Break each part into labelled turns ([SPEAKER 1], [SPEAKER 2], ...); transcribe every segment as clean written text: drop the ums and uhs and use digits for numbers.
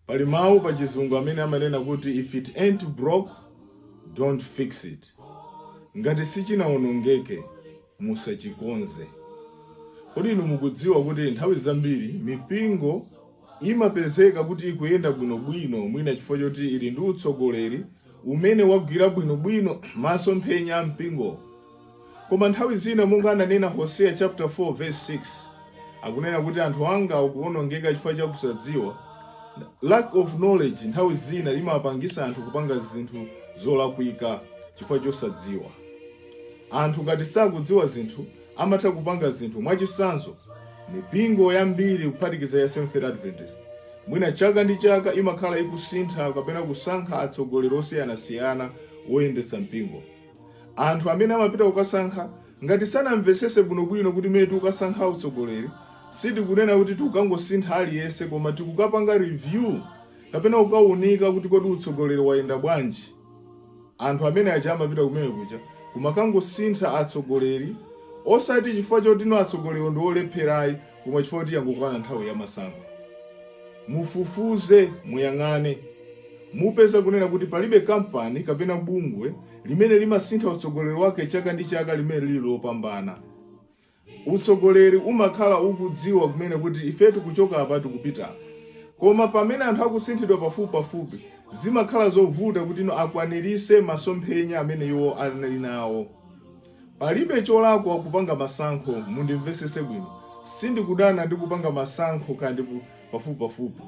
[SPEAKER 1] Pali mawu pa Chizungu amene amanena kuti, "If it ain't broke, don't fix it." Ngati sichinawonongeke, musachikonze. Kodi inu mukudziwa kuti nthawi zambiri mipingo imapezeka kuti ikuyenda bwinobwino, mwina chifukwa choti ili ndi utsogoleri umene wagwira bwinobwino masomphenya a mpingo? Koma nthawi zina, monga ananena Hosea chapter 4 verse 6, akunena kuti anthu anga akuwonongeka chifukwa cha kusadziwa. Lack of knowledge nthawi zina imapangisa anthu kupanga zinthu zolakwika chifukwa chosadziwa. Anthu ngati sakudziwa zinthu, amatha kupanga zinthu. Mwachisanzo, mipingo yambiri, kuphatikiza ya Seventh Adventist, mwina chaka ndi chaka imakhala ikusintha kapena kusankha atsogoleri osiyanasiyana woyendetsa mpingo. Anthu amene amapita kukasankha, ngati sanamvesese bwinobwino kuti mene tikukasankha utsogoleri, sitikunena kuti tikukangosintha aliyense, koma tikukapanga review kapena kukaunika kuti kodi utsogoleri wayenda bwanji, anthu amene aja amapita kumene kuja kumakangosintha atsogoleri, osati chifukwa choti no atsogoleri ndi olepherayi, koma chifukwa choti yangokwana nthawi ya masankho. Mufufuze, muyang'ane, mupeza kunena kuti palibe kampani kapena bungwe limene limasintha utsogoleri wake chaka ndi chaka limene lili lopambana. Utsogoleri umakhala ukudziwa kumene kuti ife tikuchoka apa, tikupita apa. Koma pamene anthu akusinthidwa pafupi pafupi, zimakhala zovuta kuti no akwanirise masomphenya amene iwo anali nawo. Palibe cholakwa kupanga masankho. Mundimvesese bwino, sindikudana ndi kupanga masankho kandi pafupi pafupi,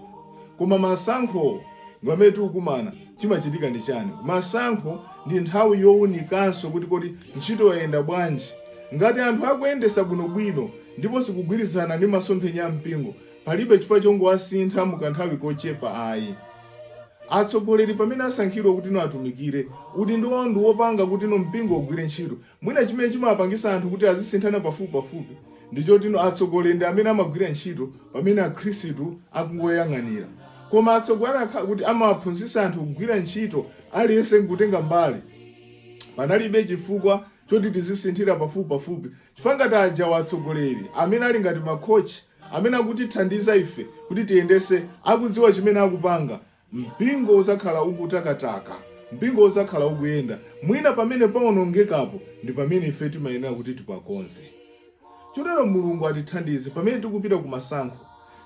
[SPEAKER 1] koma masankho pamene tikukumana, chimachitika ndi chani? Masankho ndi nthawi yowunikanso kuti kodi ntchito yayenda bwanji. Ngati anthu akuyendesa bwinobwino ndipo sikugwirizana ndi masomphenya a mpingo, palibe chifukwa chongowasintha mukanthawi kochepa ayi. Atsogoleri pamene asankhidwa kuti no atumikire, udindo wawo ndi wopanga kuti no mpingo ugwire ntchito. Mwina chimene chimapangisa anthu kuti azisinthana pafupi pafupi ndichoti no atsogoleri ndi amene amagwira ntchito pamene akhristu akungoyang'anira. Koma atsogoleri akhala kuti amaphunzitsa anthu kugwira ntchito, aliyense nkutenga mbali, panalibe chifukwa choti tizisinthira pafupi pafupi, chifukwa ngati aja atsogoleri amene ali ngati makochi amene akutithandiza ife kuti tiyendese akudziwa chimene akupanga, mpingo uzakhala ukutakataka, mpingo uzakhala ukuyenda. Mwina pamene paonongekapo ndi pamene ife timayenera kuti tipakonze. Chotero Mulungu atithandize pamene tikupita ku masankho.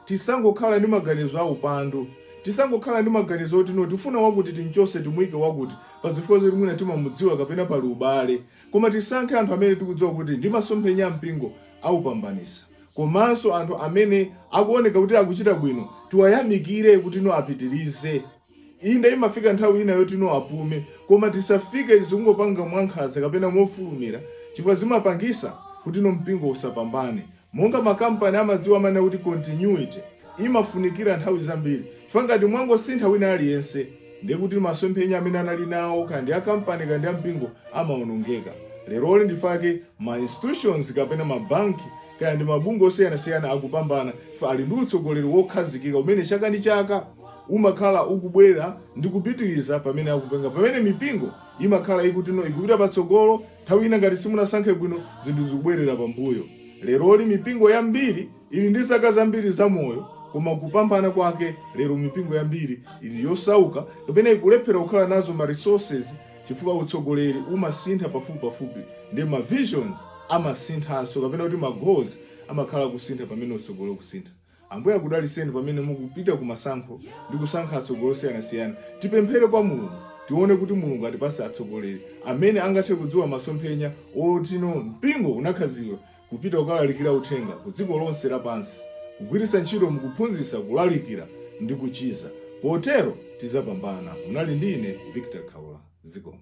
[SPEAKER 1] Tisangokhala ndi maganizo a upandu, tisangokhala ndi maganizo oti no tifuna wakuti tinchose, timuyike wakuti pa zifukwa zoti mwina timamudziwa kapena pali ubale, koma tisankhe anthu amene tikudziwa kuti ndi masomphenya a mpingo aupambanisa, komanso anthu amene akuoneka kuti akuchita bwino tiwayamikire kuti no apitirize. Inde, imafika nthawi ina yoti no apume, koma tisafike izikungopanga mwankhanza kapena mofulumira, chifukwa zimapangisa kuti no mpingo usapambane. Monga makampani amadziwa, amanena kuti continuity imafunikira nthawi zambiri, chifukwa ngati mwangosintha wina aliyense, ndiye kuti masomphenya amene anali nawo, kandi a kampani kandi a mpingo, amaonongeka. Leroli ndifake ma institutions kapena mabanki kaya ndi mabungwe osiyanasiyana akupambana, chifukwa ali ndi utsogoleri wokhazikika umene chaka ndi chaka umakhala ukubwera ndi kupitiriza pamene akupenga, pamene mipingo imakhala ikuti no ikupita patsogolo, nthawi ina ngati simunasankhe bwino, zinthu zikubwerera pambuyo. Leroli mipingo yambiri ili ndi zaka zambiri zamoyo, koma kupambana kwake lero mipingo yambiri ili yosauka kapena ikulephera kukhala nazo ma resources, chifukwa utsogoleri umasintha pafupi pafupi ndi ma visions amasinthanso, kapena kuti ma goals amakhala kusintha pamene utsogoleri kusintha. Ambuye akudaliseni pamene mukupita ku masankho ndi kusankha atsogoleri osiyanasiyana. Tipemphere kwa Mulungu, tione kuti Mulungu atipase atsogoleri amene angathe kudziwa masomphenya oti no mpingo unakhazikidwa kupita kukalalikira uthenga ku dziko lonse lapansi, kugwiritsa ntchito mukuphunzitsa, kulalikira ndi kuchiza. Potero tizapambana. Munali ndi ine, Victor Khaula. Zikomo.